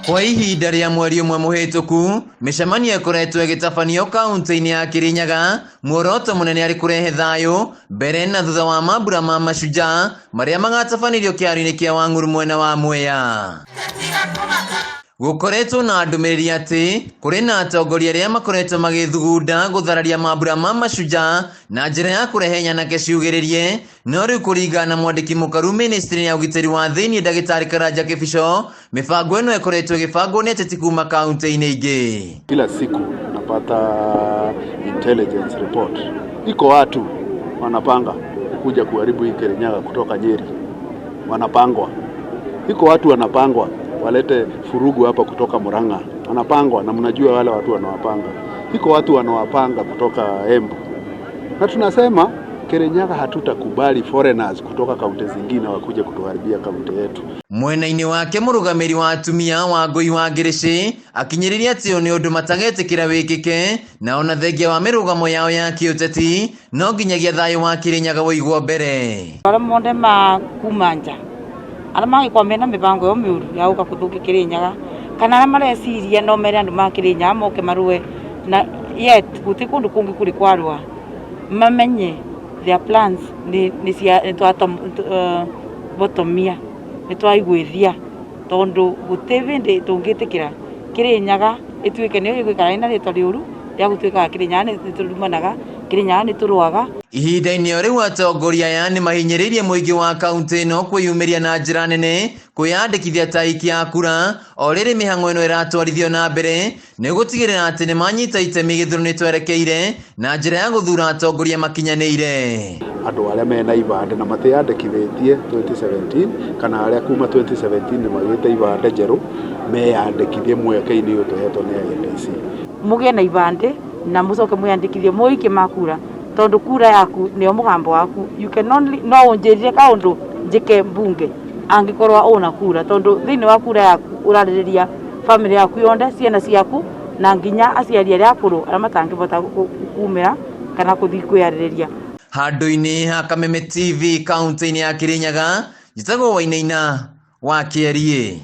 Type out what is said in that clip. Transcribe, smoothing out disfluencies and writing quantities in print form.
Kwa ihinda rĩa mweri ũmwe mũhĩtũku, mĩcemanio ĩkoretwo ĩgĩtabanio kaunti-inĩ ya Kirinyaga, muoroto mũnene arĩ kũrehe thayũ mbere na thutha wa mambura ma Mashujaa marĩa magatabanĩrio kĩharo-inĩ kĩa Wang'uru mwena wa Mwea. Gũkoretwo na ndũmĩrĩri atĩ kũrĩ na atongoria arĩa makoretwo magĩthugunda gũthararia mambura ma Mashujaa na njĩra ya kũrehe nyanake ciugĩrĩrie. No rĩu kũringana na mwandĩki mũkaru ministry ya ũgitĩri wa thĩinĩ ndagĩtarĩ Karanja Kĩbico, mĩbango ĩno ĩkoretwo ĩgĩbangwo nĩ ateti kuma kaunti-inĩ ingĩ. Kila siku napata intelligence report, iko watu wanapanga kuja kuharibu hii Kirinyaga kutoka Nyeri, wanapangwa. Iko watu wanapangwa walete furugu hapa kutoka Murang'a, wanapangwa na mnajua wale watu wanawapanga. Iko watu wanawapanga kutoka Embu, na tunasema Kirinyaga hatutakubali foreigners kutoka kaunti zingine wakuje kutuharibia kaunti yetu. Mwena-inĩ wake mũrũgamĩri wa atumia Wangũi wa Ngĩrĩcĩ akinyĩrĩria atĩ ũyũ nĩ ũndũ matagetĩkĩra wĩkĩke, na ona thengia wa mĩrũgamo yao ya kĩũteti no nginyagia thayũ wa Kĩrĩnyaga ũigwo mbere. Arĩa mothe ma kuma nja arĩa mangĩkorwo mena mĩbango ĩyo mĩũru ya gũka kũthũkia Kĩrĩnyaga, kana arĩa mareciria no mere andũ ma Kĩrĩnyaga moke marũe na yet gũtirĩ kũndũ kũngĩ kũrĩ kwarũa, mamenye their plans nĩ cia nĩ twabotomia, nĩ twaiguithia, tondũ gũtirĩ hĩndĩ tũngĩtĩkĩra Kĩrĩnyaga ĩtuĩke nĩyo ĩgũikara ĩna rĩtwa rĩũru rĩa gũtuĩkaga Kĩrĩnyaga nĩ tũrumanaga, Kĩrĩnyaga nĩ tũrũaga. Ihinda-inĩ o rĩu atongoria aya nĩ mahinyĩrĩirie mũingĩ wa kaunti ĩno kwĩyumĩria na njĩra nene kwĩyandĩkithia ta aikia a kura o rĩrĩ mĩhang'o ĩno ĩratwarithio na mbere nĩ gũtigĩrĩra atĩ nĩ manyita itemi gĩthurano twerekeire na njĩra ya gũthura atongoria makinyanĩire. Andũ arĩa mena ibandĩ na matiyandĩkithĩtie 2017 kana arĩa kuma 2017 nĩ magĩte ibandĩ njerũ meyandĩkithie mweke-inĩ ũyũ tũhetwo nĩ IEBC. Mũgĩe na ibandĩ na mũcoke mwĩyandĩkithie mũikie makura, tondũ kura yaku nĩyo mũgambo waku. You can only, no ũnjĩrire kaũndũ njĩke mbunge angĩkorwo ũna kura, tondũ thĩinĩ wa kura yaku ũrarĩrĩria family yaku yonthe, ciana ciaku na nginya aciari arĩa akũrũ arĩa matangĩhota kumĩra kana kũthiĩ kwĩyarĩrĩria. Handũ-inĩ ha Kameme TV kaunti-inĩ ya Kirinyaga, njĩtagwo Wainaina wa Kĩeriĩ.